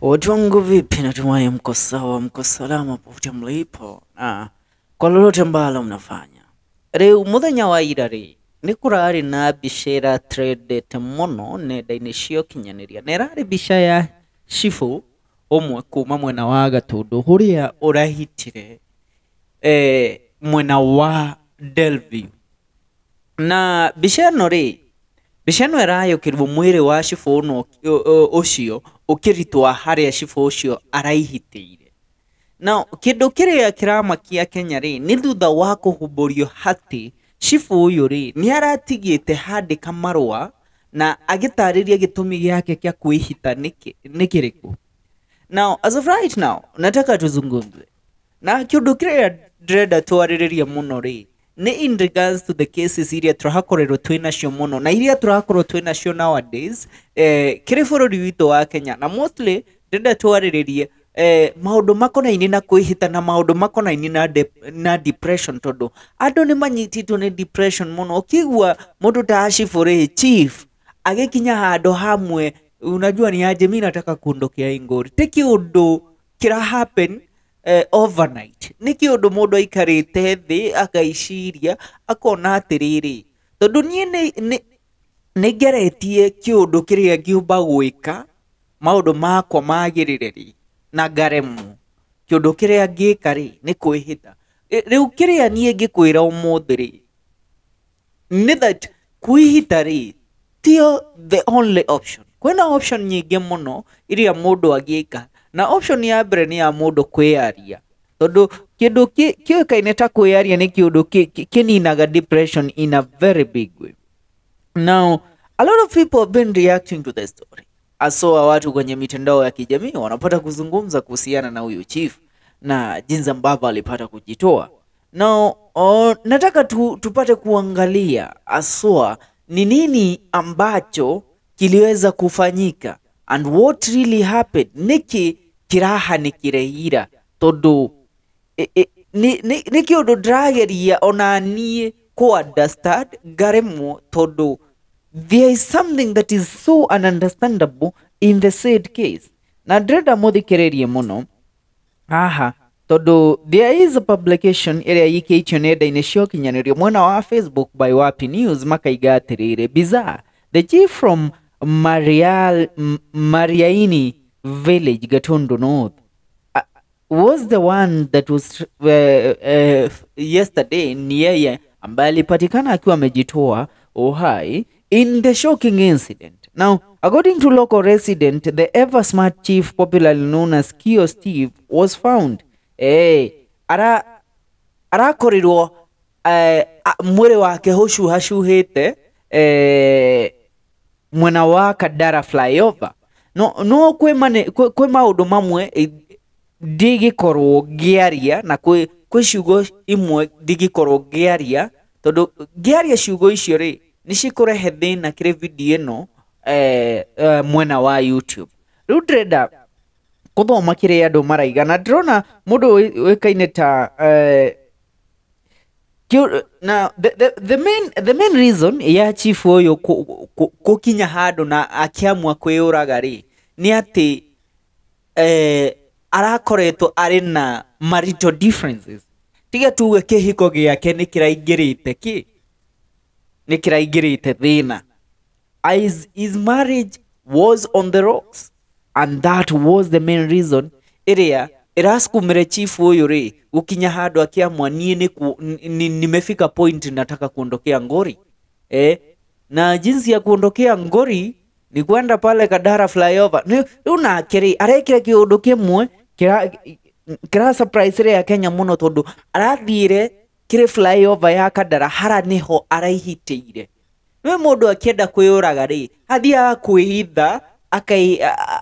Watu wangu vipi? Natumai mko sawa, mko salama popote mlipo na kwa lolote ambalo mnafanya. Rĩu mũthenya wa ira rĩ, nĩ kũrarĩ na mbica ĩratrendete mũno nenda-inĩ cia ũkinyanĩria, na ĩrarĩ mbica ya cibũ ũmwe kuma mwena wa Gatũndũ ũrĩa ũrahitire mwena wa Delview. Na mbica ĩno rĩ, mbica ĩno ĩrayũkĩrwo mwĩrĩ wa cibũ ũcio ũkĩrutwo harĩa cibũ ũcio araihitĩire. Na kĩndũ kĩrĩa kĩramakia Kenya rĩ, nĩ thutha wa kũhumbũrio atĩ cibũ ũyũ rĩ, nĩ aratigĩte handĩka marũa na agĩtarĩria gĩtũmi gĩake kĩa kwĩhita nĩ kĩrĩkũ. Now, as of right now, nataka tuzungumze. Na kĩũndũ kĩrĩa ndĩrenda twarĩrĩrie mũno rĩ, nĩ in regards to the cases iria tũrakorirwo twĩ nacio mũno na iria tũrakorwo twĩ nacio nowadays kĩrĩ bũrũri witũ wa Kenya, na mostly ndĩrenda twarĩrĩrie maũndũ makonainie na kwĩhita na maũndũ makonainie na depression, tondũ andũ nĩ manyitĩtwo nĩ depression mũno. Ũkĩigua mũndũ ta cibũ rĩ, chief agĩkinya handũ hamwe, unajua ni aje, mi nataka kuondokea hii ngori, ti kĩũndũ kĩra happen overnight, nĩ kĩũndũ mũndũ aikarĩte thĩ akaiciria akona atĩrĩrĩ, tondũ niĩ nĩ ngeretie kĩũndũ kĩrĩa ngĩũmba gwĩka maũndũ makwa magĩrĩre rĩ, na ngaremwo, kĩũndũ kĩrĩa ngĩka rĩ nĩ kwĩhĩta. Rĩu kĩrĩa niĩ ngĩkwĩra ũmũthĩ rĩ, nĩ that kwĩhita rĩ tio the only option. Kwĩna option nyingĩ mũno iria mũndũ angĩka, na option ya mbere nĩ ya mũndũ kwĩyaria, tondũ kĩndũ kĩũĩkaine ta kwĩyaria nĩ kĩũndũ kĩninaga depression in a very big way. Now, a lot of people have been reacting to the story. Asoa watu kwenye mitandao ya kijamii wanapata kuzungumza kuhusiana na huyu chief na jinsi ambavyo alipata kujitoa. Now, nataka tupate kuangalia aswa ni nini ambacho kiliweza kufanyika and what really happened. Niki kiraha nikireira tondu nĩ kĩũndũ ndĩrageria ona niĩ kũ understand ngaremwo, tondu there is something that is so ununderstandable in the said case. Na ndĩrenda mũthikĩrĩrie mũno haha, tondu there is a publication ĩrĩa yĩkĩtio nenda-inĩ cia ũkinyanĩria mwena wa Facebook by Wapi News, makaiga atĩrĩrĩ, bizarre, the chief from Mariaini village, Gatundu North, was the one that was yesterday, ni yeye ambaye alipatikana akiwa amejitoa uhai in the shocking incident. Now, according to local resident, the ever smart chief popularly known as Kio Steve was found. Arakorirwo mwĩrĩ wake ũcuhacuhĩte mwena wa Kandara flyover. No kwĩ maũndũ mamwe ndigĩkorwo ngĩaria, na kwĩ ciugo imwe ndigĩkorwo ngĩaria, tondũ ngĩaria ciugo icio rĩ nĩ cikũrehe thĩna kĩrĩ video ĩno mwena wa YouTube. Rĩu ndĩrenda kũthoma kĩrĩa andũ maraiga, na ndĩrona mũndũ ũĩkaine ta na the main reason ya chief ũyũ gũkinya handũ na akĩamua kwĩyũraga rĩ, nĩ atĩ arakoretwo arĩ na marital differences. Tiga tuge kĩhiko gĩake nĩ kĩraingĩrĩte kĩ nĩ kĩraingĩrĩte thĩna. His marriage was on the rocks, and that was the main reason ĩrĩa ĩrasukumire chief ũyũ rĩ gũkinya handũ akĩamua niĩ nimefika point nataka kuondokea ngori. Na jinsi ya kuondokea ngori ni kwenda pale Kandara flyover. Rĩu nake rĩ arekire kĩũndũ kĩmwe kĩra surprise rĩ ya Kenya mũno, tondũ arathiire kĩrĩ flyover ya Kandara hara nĩho araihitĩire. Nĩ mũndũ akĩenda kwĩyũraga rĩ, athiaga kwĩhitha,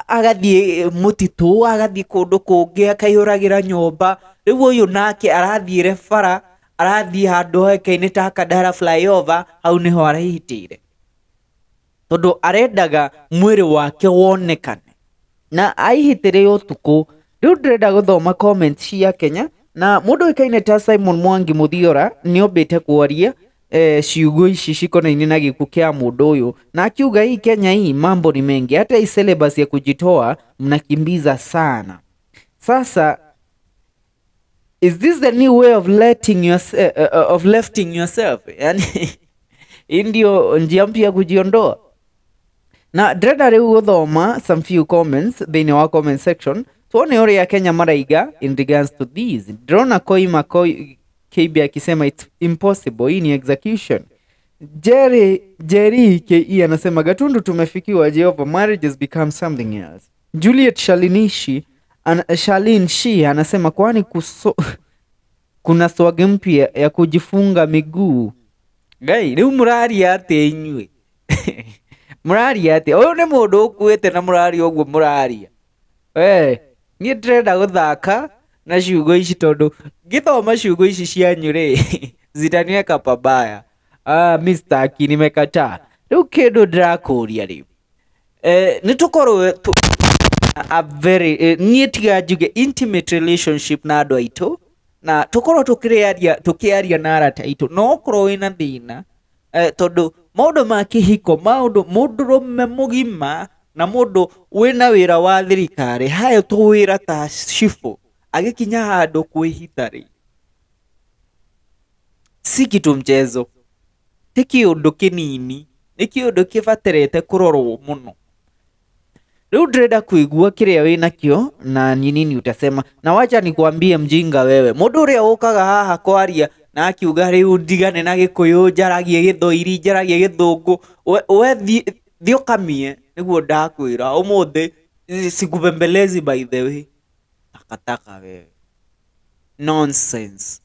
agathiĩ mũtitũ, agathiĩ kũndũ kũngĩ, akaiyũragĩra nyũmba. Rĩu ũyũ nake arathiĩre bara, arathiĩ handũ hoĩkaine ta Kandara flyover, hau nĩho araihitĩire, tondũ arendaga mwĩrĩ wake wonekane, na aihitĩre ũtukũ. Rĩu ndĩrenda gũthoma comments cia Kenya, na mũndũ ũĩkaine ta Simon Mwangi Muthiora nĩ ombĩte kwaria. Ciugo ici cikonainie na gĩkuũ kĩa mũndũ ũyũ, na akiuga hii Kenya hii mambo ni mengi, hata hii syllabus ya kujitoa mnakimbiza sana. Sasa is this the new way of letting your, of lefting yourself? Yani hii ndio njia mpya ya kujiondoa. Na ndĩrenda rĩu gũthoma some few comments thĩinĩ wa comment section, tuone ũrĩa Kenya maraiga in regards to this. Ndĩrona Koima Koi KB akisema it's impossible, hii ni execution. Jerry Jerry KE anasema Gatundu tumefikiwa Jehova, marriage has become something else. Juliet Shalinishi Shalin Shi anasema kwani kuna swag mpya ya kujifunga miguu. Ngai, rĩu mũraria atĩa inyuĩ? Mũraria atĩa? Ũyũ nĩ mũndũ ũkuĩte na mũraria ũguo mũraria. We, niĩ ndĩrenda gũthaka na ciugo ici tondũ ngĩthoma ciugo ici cianyu rĩ, zitaniweka pabaya. Ah, mi sitaki, nimekataa. Rĩu kĩndũ ndĩrakũria rĩ, nĩ tũkorwo a very niĩ tiga njuge intimate relationship na andũ aitũ, na tũkorwo tũkĩaria tũkĩaria na arata aitũ, no ũkorwo wĩna thĩna, tondũ maũndũ ma kĩhiko, maũndũ mũndũrũme mũgima na mũndũ wĩna wĩra wa thirikari hayo tũwĩra ta cibũ agĩkinya handũ kwĩhitha rĩ, si kitu mchezo, ti kĩũndũ kĩnini, nĩ kĩũndũ kĩbatarĩte kũrorwo mũno. Rĩu ndĩrenda kuigua kĩrĩa wĩnakĩo na ni nini utasema. Na wacha nikuambie mjinga wewe, mũndũ ũrĩa ũkaga haha kwaria na akiuga rĩu ndigane na Gĩkũyũ, njaragie Gĩthwaĩri, njaragie Gĩthũngũ, we thiĩ ũkamie nĩguo ndakwĩra ũmũthĩ sikubembelezi, by the way. Takataka wewe, nonsense.